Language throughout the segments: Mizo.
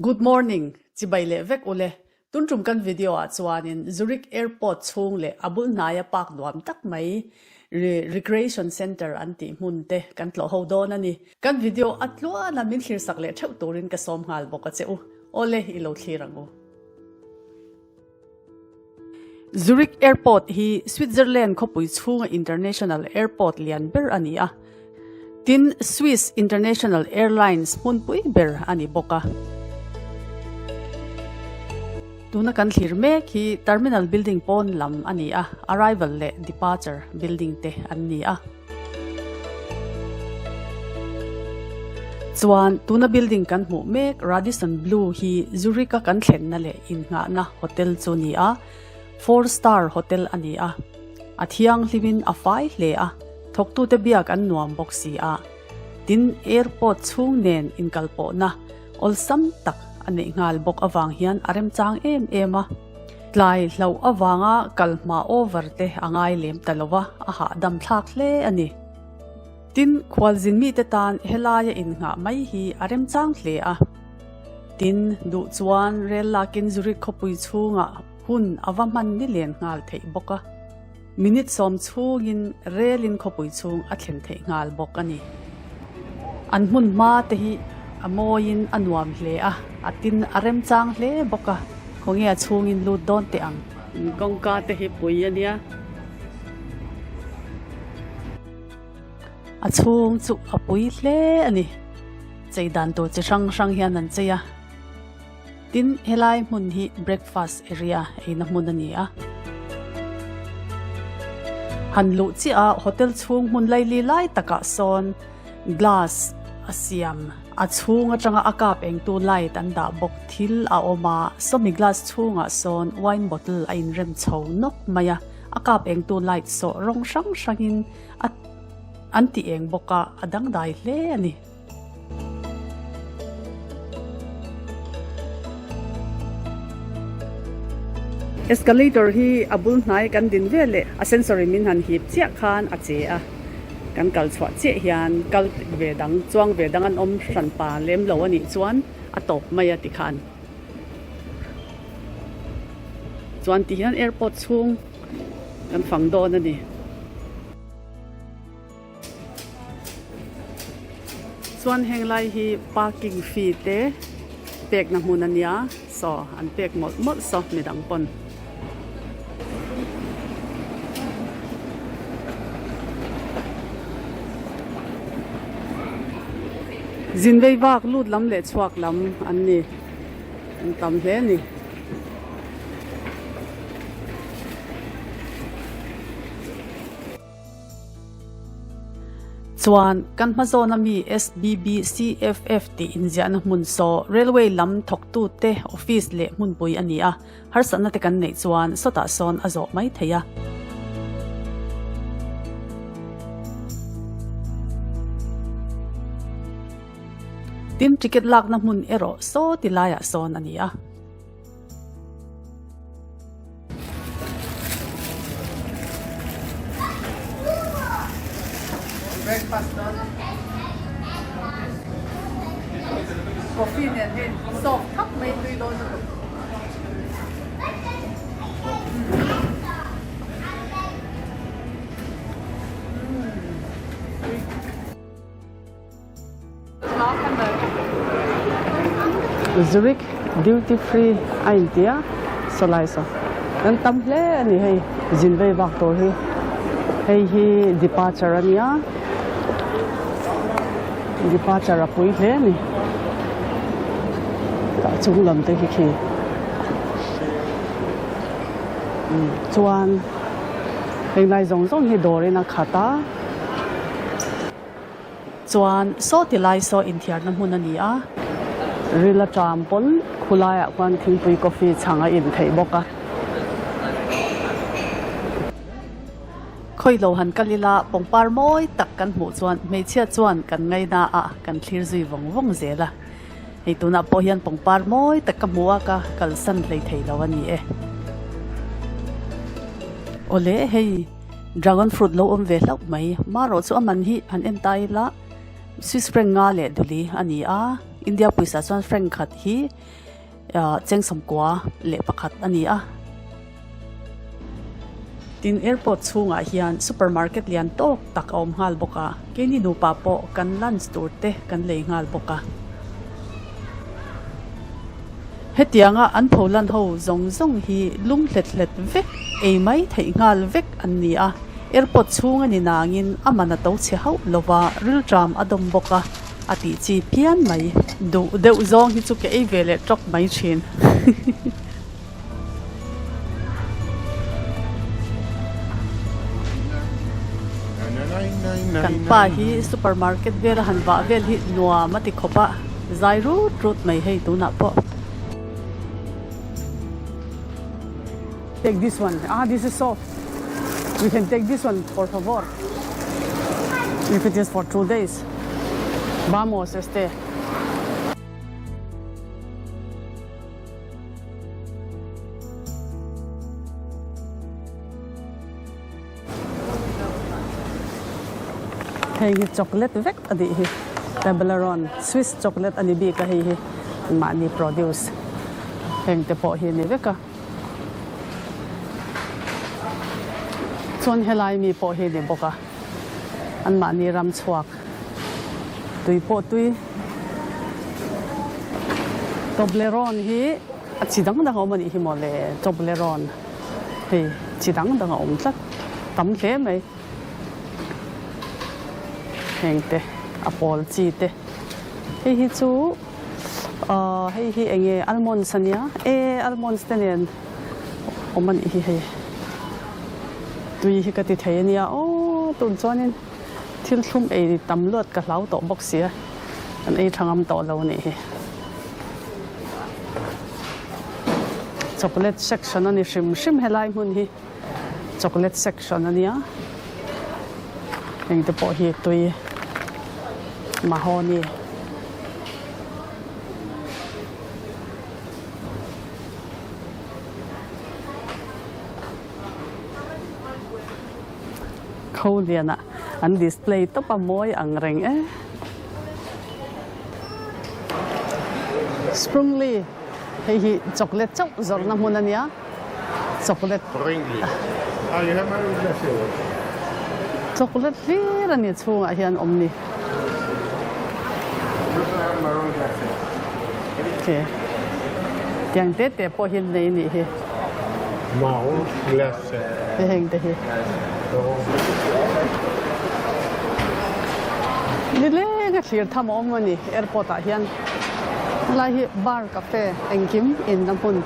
Good morning, chibai leh vek ule. Tun tum kan video ah chuanin Zurich Airport chhung leh a bul hnaia park nuam tak mai Recreation Center an tih hmun te kan tlawh ho dawn a ni. Kan video a tluana min thlir sak leh theuh turin ka sawm nghal bawk a che u. Awle, i lo thlir ang u. Zurich Airport hi Switzerland khawpui chhunga international airport lian ber a ni a, tin Swiss International Airlines hmunpui ber a ni bawk a. Tuna kan thlir mek hi terminal building pawn lam a ni a, arrival leh departure building te an ni a. Chuan tuna building kan hmuh mek Radisson Blu hi Zurich-a kan thlenna leh innghahna hotel chu ni a, four star hotel a ni a. A thianghlimin a fai hle a, thawktute biak an nuam bawk si a. Tin, airport chhung nen inkalpawhna awlsam tak a neih nghal bawk avang hian a remchang em em a. Tlai hlauh avanga kal hma over te a ngai lem ta lo va, a hahdam thlak hle a ni. Tin, khualzin mite tan helaia innghah mai hi a remchang hle a. Tin, duh chuan rel lakin Zurich khawpui chhungah hun a va hman ni len nghal theih bawk a. Minute sawm chhungin relin khawpui chhung a thlen theih nghal bawk a ni. An hmun hma te hi a mawiin a nuam hle a, a tin a remchang hle bawk a, khawnge a chhungin lut dawn teh ang. Kawngka te hi pui a nia. A chhung chu a pui hle a ni. Chei dan tur chi hrang hrang hian an chei a. Tin, helai hmun hi breakfast area eina hmun a ni a. Han luh chiah a hotel chhung hmun laili lai takah sawn glass a siam. A chhung atanga a kap engtu light an dah bawk thil a awm a, sawmi glass chhungah sawn wine bottle a inrem chho nawk mai a, a kap engtu light sawh rawng hrang hrangin a an ti eng bawk a, a dangdai hle a ni. Escalator hi a bul hnai kan din vel leh a sensory min han hip chiah khan a che a, kan kal chhuah chiah hian kal ve dang chuang ve dang an awm hran pa lem lo a nih chuan a tawp mai a ti khan chuan ti hian airport chhung kan fang dawn a ni. Chuan heng lai hi parking fee te pekna hmun a nia saw an pek mawlh mawlh saw midang pawn. Zin vei vak lut lam leh chhuak lam an ni an tam hle a ni. Chuan kan hma zawna mi SBBCFF tih inziahna hmun saw railway lam thawktute office leh hmunpui a ni a, harsatna te kan neih chuan sawtah sawn a zawh mai thei a. Tin, ticket lakna hmun erawh saw ti laiah sawn a ni a. Coffee nen hei soft thap mai tui dawn lutuk. Zurich duty free a inti a sawlai saw kan tam hle a ni hei zin vei vak tur hi hei hi departure a nia departure a pui hle a ni tah chung lam te hi khi chuan heng lai zawng zawng hi dawrin a khat a. Chuan saw ti lai saw inthiarna hmun a ni a. Ril aṭam pawn khulaiah khuan thingpui coffee chhang a in theih bawk a. Khawilo han kal ila pawngpar mawi tak kan hmuh chuan hmeichhia chuan kan ngaina a kan thlir zui vawng vawng zel a. Hei tunah pawh hian pawngpar mawi tak ka hmu a ka kalsan hlei thei lo a ni e. Awle hei. Dragon fruit lo awm ve hlauh mai. Marawh chu a man hi han en ta ila Swiss franc nga leh duli a ni a. India pawisa chuan franc khat hi cheng sawmkua leh pakhat a ni a. Tin airport chhungah hian supermarket lian tawk tak a awm nghal bawk a, keini nupa pawh kan lunch tur te kan lei nghal bawk a. Hetianga an pholan ho zawng zawng hi lum hlet hlet vek ei mai theih nghal vek an ni a, airport chhung a ni nangin a man a to chhe hauh lova rilṭam a dawm bawk a, a tih chi phian mai. Duh deuh zawng hi chu ka ei ve leh tawk mai thin. Kan pa hi supermarket vela han vah vel hi nuam a ti khawp a, zai rut rut mai hei tunah pawh. Take this one, ah this is soft, we can take this one por favor, if it is for two days, vamos este. Hei hi chocolate vek a nih hi Toblerone Swiss chocolate a ni bik a hei hi mahni produce heng te pawh hi a ni vek a chuan helai mi pawh hi a ni bawk a anmahni ram chhuak. Tui pawh tui. Toblerone hi a chi dang dang a awm a nih hi maw le Toblerone hei chi dang dang a awm tlat tam hle mai. Heng te a pawl chi te hei hi chu ahh hei hi eng nge almonds a nia e almonds te nen awm a nih hi hei tui hi ka ti thei a nia aw tun chuanin. Thil thlum ei tam luat ka hlau tawh bawk sia, kan ei tha ngam tawh lo nih hi. Chocolate section a ni hrim hrim helai hmun hi chocolate section a nia, heng te pawh hi tui mahawni. Kho lianah an display tawp a mawi ang reng e. Sprungli, hei hi chocolate chauh zawrhna hmun a nia, chocolate. Springli, ah you have my own glass here. Chocolate hlir a ni chhungah hian awm ni. Okay. Tiang te te pawh hi nei nih hi. Marron glace. He heng te hi. Nileng a thlir tham a awm a ni airport ah hian. Helai hi bar cafe engkim in na hmun.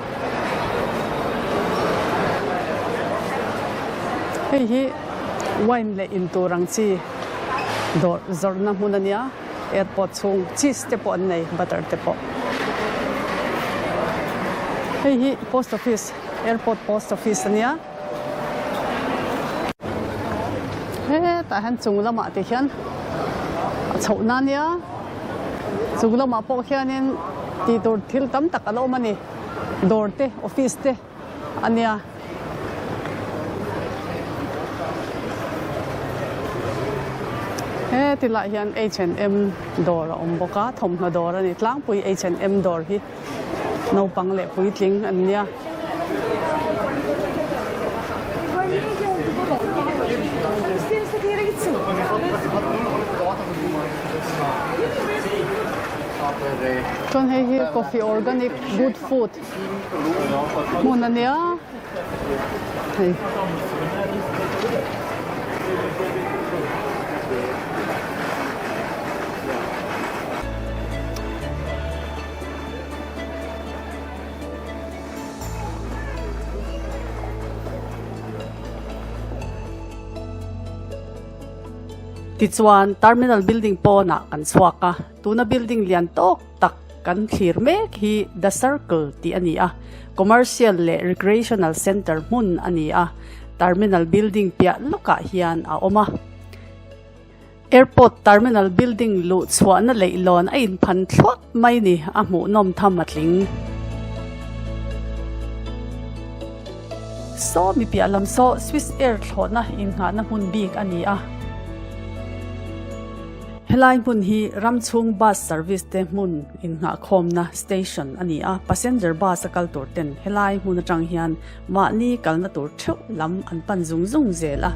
Hei hi wine leh in tur ang chi dawrh zawrhna hmun a nia. Airport chhung cheese te pawh an nei butter te pawh. Hei hi post office airport post office a nia. Hetah hian chung lamah te hian a chhohna a nia. Chung lamah pawh hianin tih tur thil tam tak a la awm a ni. Dawr te office te. a nia. Heti lah hian H and M dawr a awm bawk a, thawmhnaw dawr a ni tlangpui H and M dawr hi naupang leh puitling an nia. Chuan hei hi coffee organic good food. Hmun a nia hei. Tichuan terminal building pawnah kan chhuak a, tuna building lian tawk tak Kan thlir mek hi The Circle tih a ni a, commercial leh recreational centre hmun a ni a, terminal building piah lawkah hian a awm a. Airport terminal building luh chhuahna leihlawn a inphan thluah mai ni, a hmuhnawm tham a tling. Saw mi piah lam saw Swiss Air thlawhna innghahna hmun bik a ni a. Helai hmun hi ram chhung bus service te hmun innghahkhawmna station a ni a, passenger bus a kal tur ten helai hmun atang hian mahni kalna tur theuh lam an pan zung zung zel a.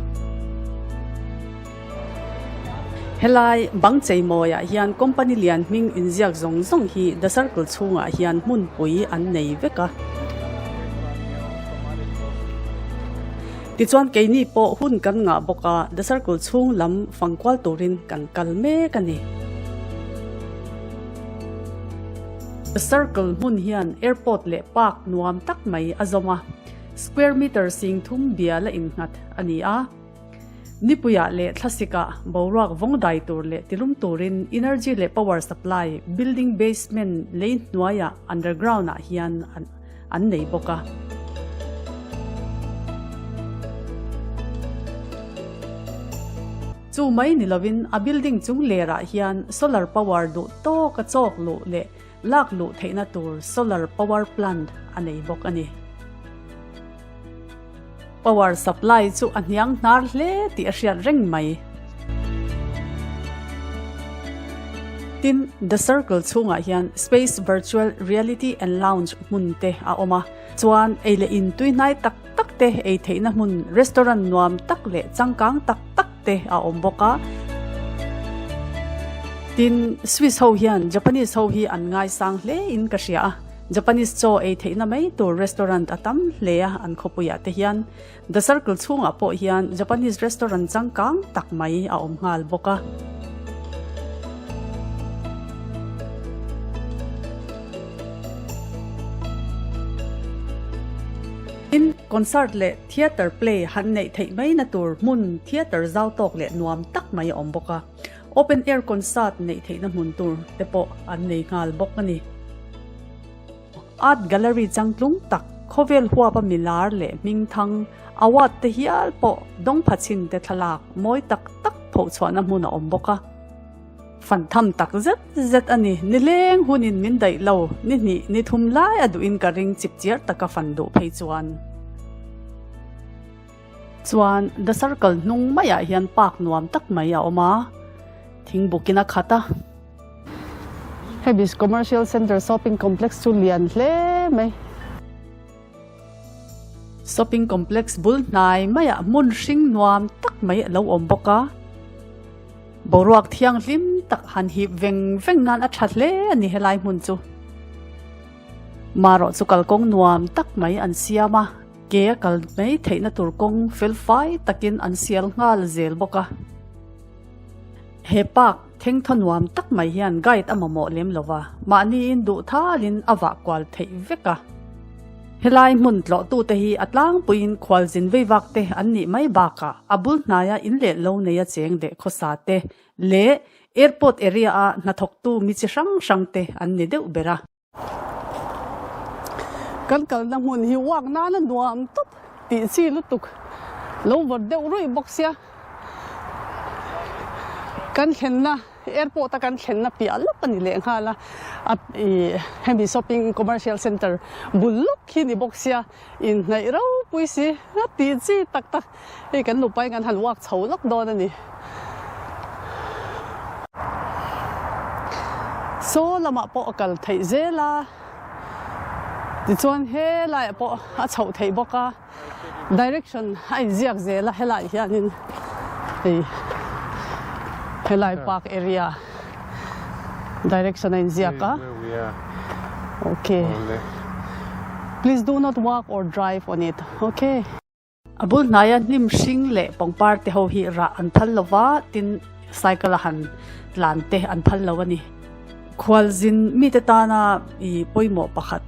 Helai bang cheimawiah hian company lian hming inziak zawng zawng hi The Circle chhungah hian hmunpui an nei vek a. Tichuan keini pawh hun kan ngah bawk a, The Circle chhung lam fangkual turin kan kal mek a ni. The Circle hmun hian airport leh park nuam tak mai a zawm a, square meter 3000 bial a innghat a ni a. Nipuiah leh thlasikah boruak vawng dai tur leh tilum turin energy leh power supply building basement lei hnuaiah underground ah hian an nei bawk a. Chu mai ni lovin a building chung lerah hian solar power duh tawka chawk luh leh lak luh theihna tur solar power plant a nei bawk a ni. Power supply chu a hniang hnar hle tih a hriat reng mai. Tin, The Circle chhungah hian Space Virtual Reality and Lounge hmun te a awm a, chuan ei leh in tui hnai tak tak te ei theihna hmun restaurant nuam tak leh changkang tak tak te a awm bawk a. Tin, Swiss ho hian Japanese ho hi an ngaisang hle in ka hria a. Japanese chaw ei theihna mai tur restaurant a tam hle a, an khawpuiah te hian The Circle chhungah pawh hian Japanese restaurant changkang tak mai a awm nghal bawk a. Tin, concert leh theatre play han neih theih maina tur hmun theatre zau tawk leh nuam tak mai a awm bawk a. Open air concert neih theihna hmun tur te pawh an nei nghal bawk a ni. Art gallery changtlung tak, khawvel huapa milar leh hmingthang, award te hial pawh dawng phachin te thlalak mawi tak tak phohchhuahna hmun a awm bawk a. Fan tham tak zet zet a ni. Nileng hunin min daih lo, ni hnih ni thum lai a duhin ka ring chipchiar taka fan duh phei chuan. Chuan The Circle hnung maiah hian park nuam tak mai a awm a, thing bukin a khat a. Hebis Commercial Centre Shopping Complex chu lian hle mai. Shopping Complex bul hnai maiah hmun hring nuam tak mai a lo awm bawk a. Boruak thianghlim tak han hip veng veng nan a tha hle a ni helai hmun chu. Marawh chu kalkawng nuam tak mai an siam a. Ke a kal mai theihna tur kawng fel fai takin an sial nghal zel bawk a. He park thengthaw nuam tak mai hian guide a mamawh lem lo va, mahniin duh thalin a vah kual theih vek a. Helai hmun tlawhtute hi a tlangpuiin khualzin veivak te an nih mai bakah a bul hnaia in leh lo neia cheng leh khawsa te leh airport area-a hnathawktu mi chi hrang hrang te an ni deuh ber a. Kan kalna hmun hi uak nana nuam tawp tih chi lutuk lo vawt deuh ruih bawk sia. Kan thlenna airport a kan thlenna piah lawk a ni leh nghal a, a ih hemi shopping commercial centre bul lawk hi ni bawk sia inhnaih ropui si a tih chi tak tak hei kan nupa in kan han uak chho lawk dawn a ni. Saw lamah pawh a kal theih zel a, tichuan helaiah pawh a chhoh theih bawk a, direction a inziak zel a helaiah hianin hei helai park area direction a inziak a, okay please do not walk or drive on it okay. A bul hnaia hnim hring leh pangpar te ho hi rah an phal lo va, tin cycle a han tlan te an phal lo a ni. Khualzin mite tana i pawimawh pakhat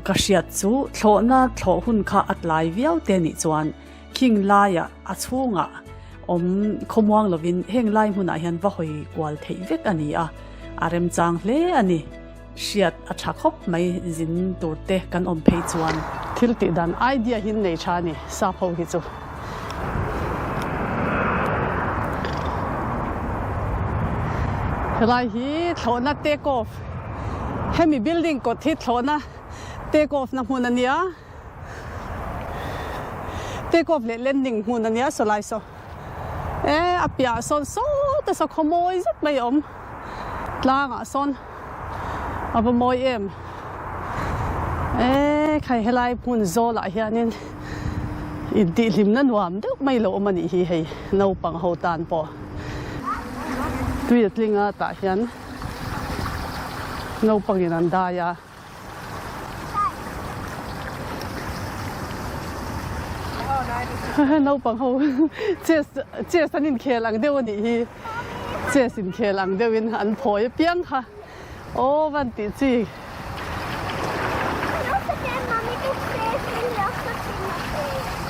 ka hriat chu thlawhna thlawh hun kha a tlai viau te nih chuan khing laiah a chhungah awm khawmuang lovin heng lai hmunah hian va hawi kual theih vek a ni a, a remchang hle a ni. Hriat a tha khawp mai zin tur te kan awm phei chuan. Thil tih dan idea hi nei tha a ni sap ho hi chu. Helai hi thlawhna take off hemi building kawt hi thlawhna take off na hmun a nia take off leh landing hmun a nia sawlai saw e a piah sawn sawt. Sawta saw khaw mawi zet mai a awm. Tlangah sawn a va mawi em. E khai helai hmun zawlah hianin intihhlimna nuam deuh mai lo awm a nih hi hei naupang ho tan pawh. Tui a tling a tah hian naupangin an dai a. Naupang ho chess chess an inkhel ang deuh a nih hi chess inkhel ang deuhin an phawi apiang kha aw van tih chi.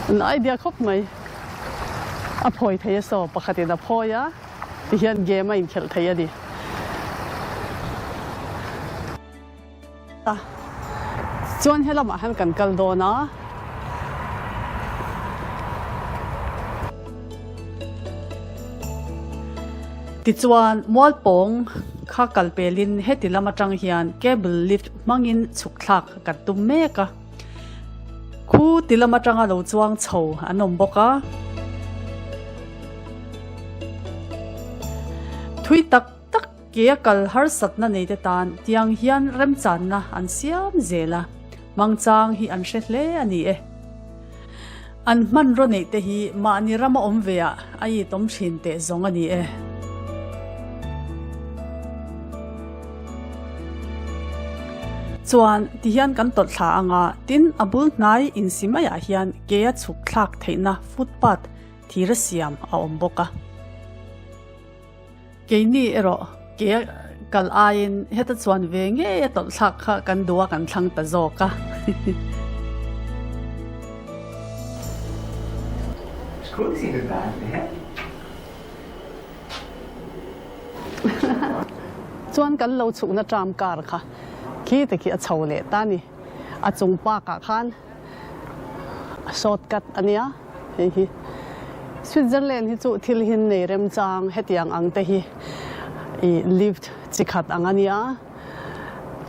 An idea khawp mai a phawi thei a saw pakhatin a phawi a tihian game a inkhelh thei a ni. A, chuan helamah hian kan kal dawn a. Tichuan, Mualpawng kha kal pelin heti lam atang hian cable lift hmangin chhuk thlak kan tum mek a. Khu ti lam atanga lo chuang chho an awm bawk a. Thui tak tak Ke a kal harsatna neite tan tiang hian remchanna an siam zel a, hmangchang hi an hre hle a ni e. An hmanraw neihte hi mahni rama awm ve ah a itawm thin teh zawng a ni e. Chuan tihian kan tawlh thla anga tin a bul hnai insi maiah hian ke a chhuk thlak theihna footpath thir a siam a awm bawk a. Keini erawh ke kal aiin heta chuan ve ngei a tawlh thlak kha kan duh a kan thlang ta zawk a. Chuan kan lo chhukna tram car kha khi te khi a chho leh ta ni. A chung park ah khan short cut a nia hei hi Switzerland hi chu thil hin nei remchang hetiang ang te hi ih lift chi khat ang a nia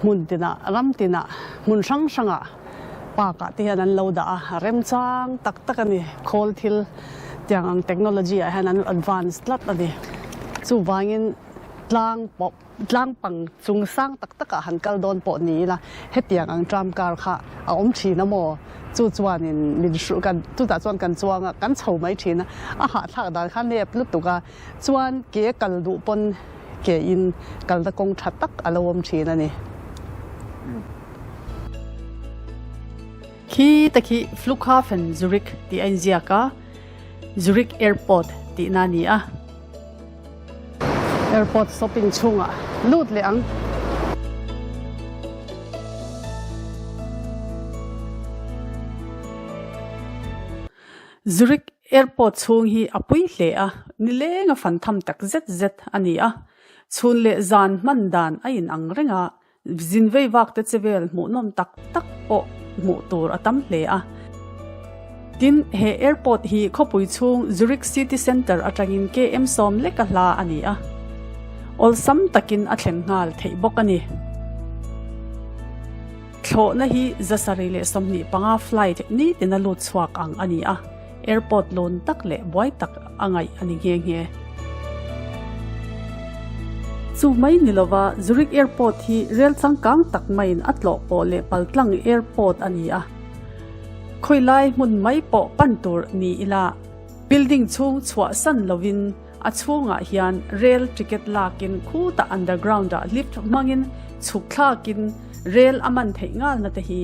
hmun tinah ram tinah hmun hrang hrangah park ah te hian an lo dah a remchang tak tak a ni khawl thil tiang ang technology ah hian an advance tlat a ni chuvangin tlang pawh. Tlang pang chung sang tak takah han kal dawn pawh ni ila, hetiang ang tram car kha a awm thin a maw? Chu chuanin min hruh kan, chutah chuan kan chuang a, kan chho mai thin a, a hahthlak dan kha nep lutuk a, chuan ke kal duh pawn ke in kalna kawng tha tak a lo awm thin a ni. Khi te khi Flughafen Zurich tih a inziak a, Zurich Airport tihna a ni a. Airport shopping chhungah lut leh ang. Zurich Airport chhung hi a pui hle a, nileng a fan tham tak zet zet a ni a. Chhun leh zan hman dan a inang reng a, Zin vei vak te che vel hmuhnawm tak tak pawh hmuh tur a tam hle a. Tin, he airport hi khawpui chhung Zurich City Centre atangin KM sawm leka hla a ni a. Awlsam takin a thlen nghal theih bawk a ni. Thlawhna hi 725 flight nitin a lut chhuak ang a ni a. Airport lawn tak leh buai tak a ngaih a ni nghe nghe. Chu mai ni lova Zurich Airport hi rel changkang tak maiin a tlawh pawh leh paltlang airport a ni a. Khawilai hmun mai pawh pan tur ni ila building chhung chhuahsan lovin a chhungah hian rel ticket lakin khutah underground-ah lift hmangin chhuk thlakin rel a man theih ngalna te hi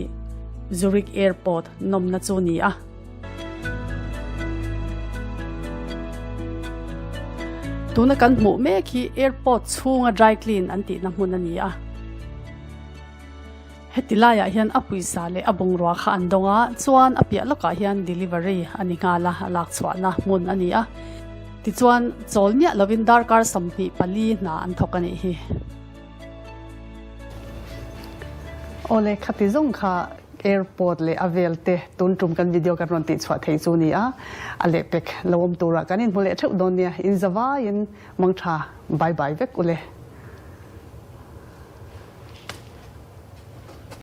Zurich Airport nawmna chu ni a. Tuna kan hmuh mek hi airport chhunga dry clean an tihna hmun a ni a. Heti laiah hian a pawisa leh a bungrua kha an dawng a, chuan a piah lawkah hian delivery a ni nghal a, a lak chhuahna hmun a ni a. Tichuan chawl miah lovin darkar 24 hna an thawk a nih hi. Awle khati zawng kha Airport leh a vel te tun tum kan video kan rawn tih chhuah thei chu ni a, a lehpek lo awm turah kan inhmu leh theuh dawn nia, in zavaiin mangtha bye bye vek ule.